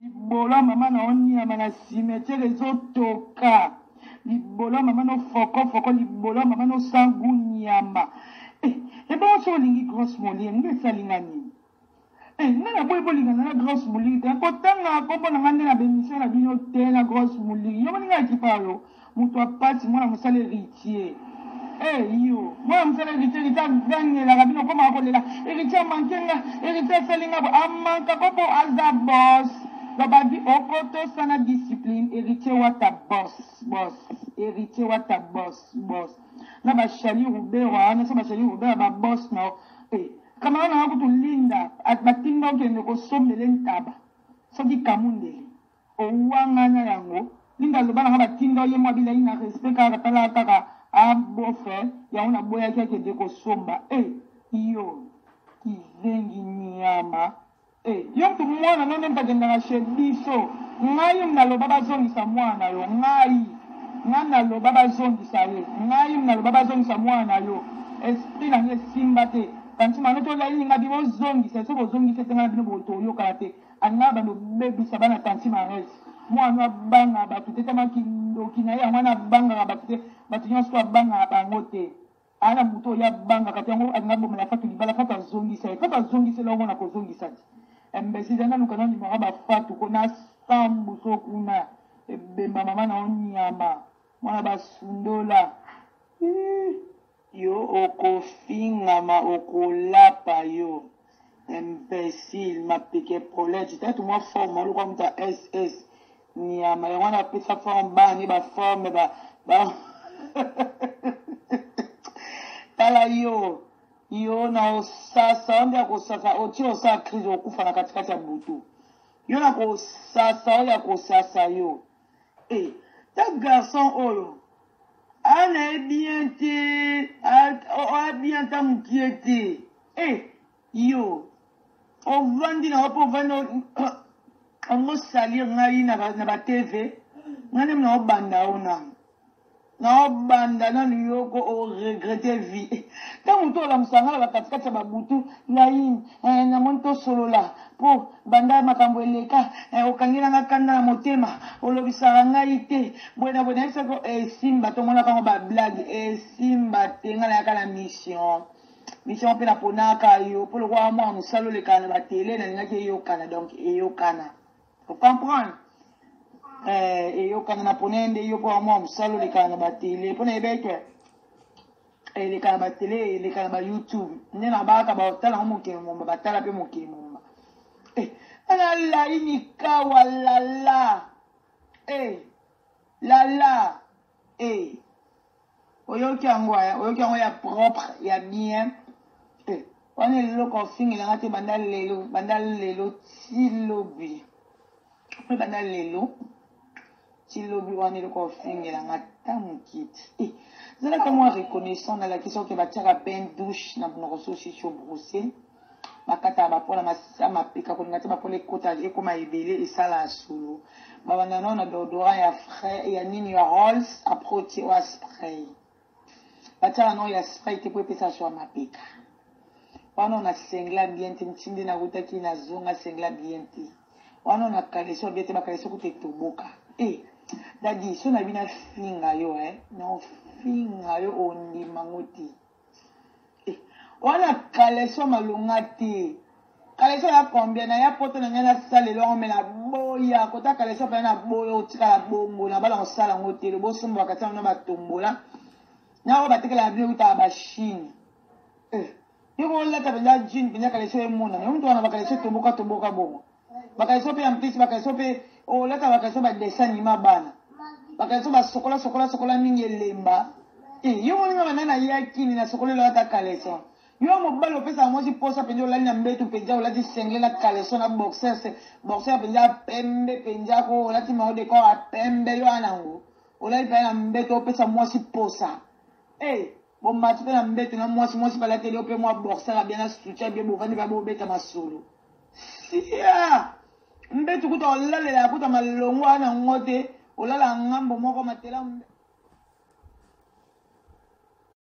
Libolo ya mama na yo niama na cimetière ezo toka libolo ya mama no foko foko libolo ya mama no sans gout niama eh ebongo soki olingi grosse molie nga esali nga nini eh nga na boyi bolingana na grosse molie te kotanga kombo na nga nde na bemission na bino te na grosse molie yo moninga ekipa yo Moto ya pasi mwana mosala heritier eh yo mwana mosala heritier heritier agangelaka bino okomaka kolela heritier amanke nga heritier asali nga bo amanka ko po aza boss bababi okotosa na discipline heritier wata boss boss heritier wata boss boss na ba shali ruberwa wana so ba shali ruberwa ba boss na eh camarade na nga kutu linda batinda okende kosombele ntaba soki kamundele Owangana yango Linda aloba nanga batinda ye mwa bilei na respect kaka tala kaka a beau-frère yango naboyaki akende kosomba eh yo kizengi niama eh yo mutu mwana no nde mutu akendaka chez biso ngai naloba bazongisa mwana yo ngai ngai naloba bazongisa ye ngai naloba bazongisa mwana yo esprit na ngai esimba te kanti mano tolali nga bozongisa so bozongisa te ngai na bino toyokana te Alinga bando bebisa bana tanti Mares. Mwana abanga bato te tama kindoki na ye yango wana abangaka bato te bato nyonso to abangaka bango te ana moto oyo abangaka te yango alinga bomela Fatu libala Fatu azongisa ye Fatu azongisela yango na kozongisa ti imbecile naluka na numero ba Fatu ko na sambuso kuna ebemba mama na yo nyama mwana basundola. Yo okofingama okolapa yo imbecile mapeka epolete tatu mwa forme oluka moto ya ss nyama yango wana apesa forme bana ne baforme ba, ba... tala yo yo na osasa yo nde ya kosasa otie osala crise okufa na katikati ya butu yo na kosasa oyo ya kosasa yo e eh, ta garçon oyo A na ye bien te a bien ata mukie te eh yo ovandi na yo mpo ovandi yango salir ngai na ba tv ngai nde naobanda yo nanu naobanda nanu yoko oregrete vie ntango moto olamusa ngai na bakatikati ya babutu laine eh, namoni tosolola Po banda makambo eleka eh, okangela nga kanda na motema olobisaka ngai te boye na boye nayebisaki yo esimba tomonaka yango ba blague esimba te ngai nayaka na mission mission mpe naponaka yo mpo lokola mwana mosala olekaka na batele nalingaki eyokana donc eyokana ocomprendre eh, eyokana napona ye nde yo mpo mwana mosala olekaka na batele mpo nayebaki ke eleka na batele eleka na ba youtube nde na baka batala yango mokili momba batala mpe mokili momba eh, alalai mikawa lala eh, lala eh. oyoki yango aya oyoki yango ya propre ya bien eh, wana eloko ofingelanga te banda lelo banda lelo ti lobi mpe banda lelo ti lobi wana eloko ofingela nga ata mokie te eh, zalaka mwa reconnaissant nalakisa oke batiaka bain douche na monoko so osisi obrose bakataka bapola masa mapeka kolinga te bapola ekota ekoma ebele esala solo babanda nao na deodorant ya frais ya nini ya rolls après otie oya spray batiaka nao ya spray te mpo epesa solo ya mapeka wana na sengla bien te ntindi nawutaki nazonga sengla bien te wana na kaleso bien te bakaleso kuta etoboka e eh, dadi so na bino afinga yo e na ofinga yo ondima ngo te eh, wana kaleso malonga te kaleso ya combien na ya poto na ngai nasalela yango me naboya kota kaleso mpe naboya otikala bongo na bala kosala yango te lobosombaka tia na batombola na oyo batekelaka bino eutaka bachine eh. Yo ko lata penza jean penza kaleso emonana. Yo mutu wana ba kaleso toboka toboka bongo. Ba kaleso pe en plus ba kaleso pe olata ba kaleso ba dessin anima bana. Ba kaleso ba sokola sokola sokola mingi elemba. Eh yo moni nga banda na yakini na sokolela ata kaleso. Yo mobali opesaka mwasi posa penza olali na mbetu penza olati singlet na kaleso na boxer boxer penza pembe penza ko olati maillot de corps ya pembe yo wana ngo olali penza na mbetu opesa mwasi posa. Eh Bomati pe na mbeto na mwasi, mwasi balateli yo pe mwa boxer ya bien na soutien bien, bovandi pe bobeta masolo. Sia! Mbeto kuta olalela kuta malongo wana ngo te, olala ngambo moko matela.